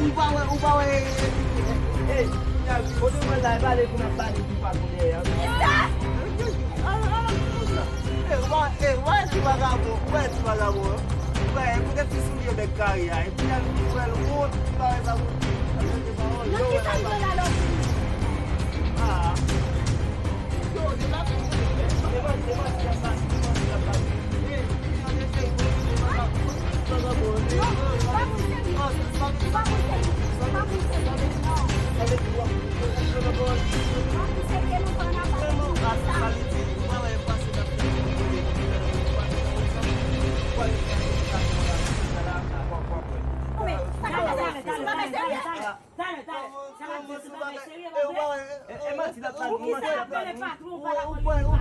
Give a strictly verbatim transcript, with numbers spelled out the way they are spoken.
ou pa wè, ou pa wè, e, e, e, e, kote mwen la, e pale pou n ap pale pou pa konnen an. E sa? E, ou pa, e, ou pa wè ti vagabon, ou wè ti vagabon, an? Ou wè, e poutèt ti soulye nèg kare a, epi lè l vin wè l wont, li pa wè sa pou di. Nan ki sa l pral alò? Ah. Talè, talè, talè, talè, talè, talè. Sa ka di se bagay serye, pa vre? E, e manti l ap pale, pou manti l ap pale. Ou ki se apele patwon, ou pa lakòz li.